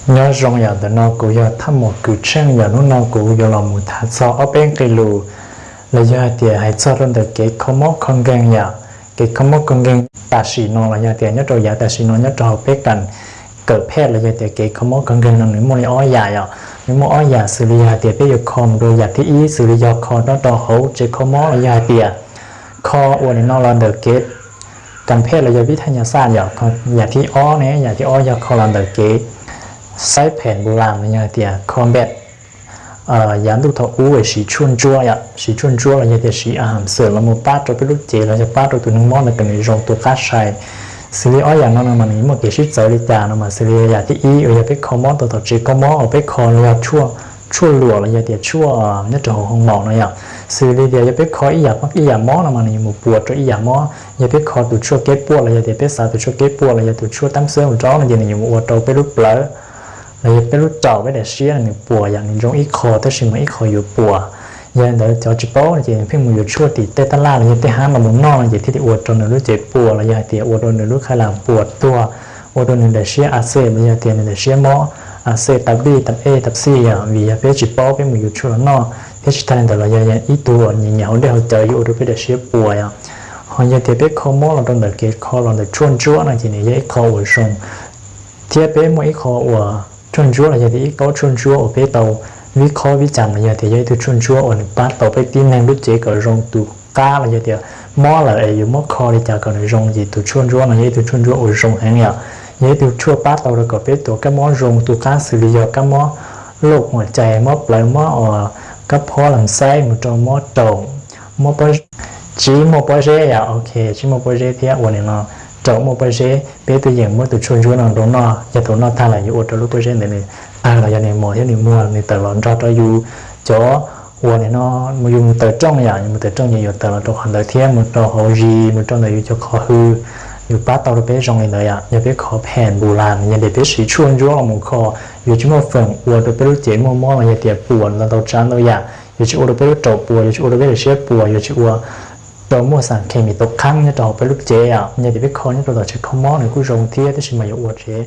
Nyob zoo yom, ntawm no kuv yog Thaj Mos Kws Tsheej yom. Hnub no kuv yuav los mus tham txog ob peb nqe lus los yog hais tias hais txog rau ntawm kev kho mob kho nkeeg yom. Kev kho mob kho nkeeg tam sim no los yog tias nyob rau yav tam sim no nyob rau hauv peb kam kawm phej los yog tias kev kho mob kho nkeeg no nws muaj li ob yam yom. Nws muaj ob yam xws li yog hais tias peb yuav kho mus rau yam thib ib xws li yog kho nyob rau hauv tsev kho mob los yog hais tias kho ua nim no los ntawm kev kam phej los yog vib thaj nyas xaj yom. Yam thib ob ne, yam thib ob yog kho los ntawm kev xaib phem npu las los yog hais tias kho npem yav ntuj thaum ub siv tshuaj ntsuab yom, siv tshuaj ntsuab los yog tias siv a ham xwm los mus pab rau peb lub cev los yog pab rau tus neeg mob ntawd kom nws zoo tu qab sai. Xws li ob yam no no mas nws muaj kev sib txawv li cas no mas xws li yam thib ib uas yog peb kho mob rau tom tsev kho mob uas peb kho los yog tshuaj luam los yog tias tshuaj nyob rau hauv hoo maum no yom. Xws li tias yog peb kho ib yam mob no mas nws yuav mus puas rau ib yam mob. Yog peb kho tus tshuaj keb puaj los yog tias peb xav tus tshuaj keb puaj los yog tus tshuaj tab xwb mus rau no ces nws yuav mus ua rau peb lub plawv los yog peb lub raum peb daim siab nws puas yom, nws zoo ib qho tab sis mas ib qho yuav puas. Yog li ntawd cov tsis paub no ces nws pheej mus yuav tshuaj tim tej tab laj los yog tej hab los mus noj no ces thiaj li ua rau nws lub cev puas los yog hais tias ua rau nws lub qhab las puas tuag, ua rau nws daim siab a xej los yog tias nws daim siab mob a xej tab vij tab ej tab xij yom. Vim yog peb tsis paub peb mus yuav tshuaj los noj thiab tsis tag li ntawd los yog ib tug uas nyiam nyiam haus dej haus cawv yuav ua rau peb daim siab puas yom. Ho yog tias peb kho mob los rau ntawm kev kho los ntawm tshuaj ntsuab no ces nws yog ib qho uas zoo thiab peb muaj ib qho uas tshuaj ntsuab los yog tias ib kaub tshuaj ntsuab uas peb tau vib khob vib cas los yog tias yog ib tug tshuaj ntsuab uas nws pab tau peb tib neeg lub cev kom zoo tus qab los yog tias mob lawm es yuav muab kho li cas kom nws zoo ces tus tshuaj ntsuab no yog ib tug tshuaj ntsuab uas zoo heev yom. Yog ib tug tshuaj pab tau rau kom peb tus kab mob zoo tus qab xws li yog kab mob lauj huam cai, mob plawv, mob uas kab phob las xaib mus rau mob raum, mob pob, tsib muaj pob zeb yom, ok, tsib muaj pob zeb thiab ua nim no raum muaj pob zeb, peb tuaj yeem muab tus tshuaj ntsuab no rau noj, yog tau noj tag lawm yuav ua rau lub pob zeb ntawd nws tawg los yog nws mos thiab nws muag nws tawm los nrog rau yus cov uas nim no mus yus mus tawm rooj yom, yus mus tawm rooj ces yuav tawm los rau qhov ntawd thiab mus rau hauv zis mus rau ntawm yus cov qhov hws, yuav pab tau rau peb zoo li ntawd yom. Yog peb kho phem npu las yog tias peb siv tshuaj ntsuab los mus kho, yuav tsis muaj feem ua rau peb lub cev muaj mob los yog tias puas ntau ntau tsav ntau yam, yuav tsis ua rau peb lub raum puas, yuav tsis ua rau peb daim siab puas, yuav tsis ua rau muaj xas khes mis tau qhab nyob rau hauv peb lub cev yom. Yog tias peb kho nyob rau tom tsev kho mob nws kuj zoo thiab tab sis mas yuav ua tsev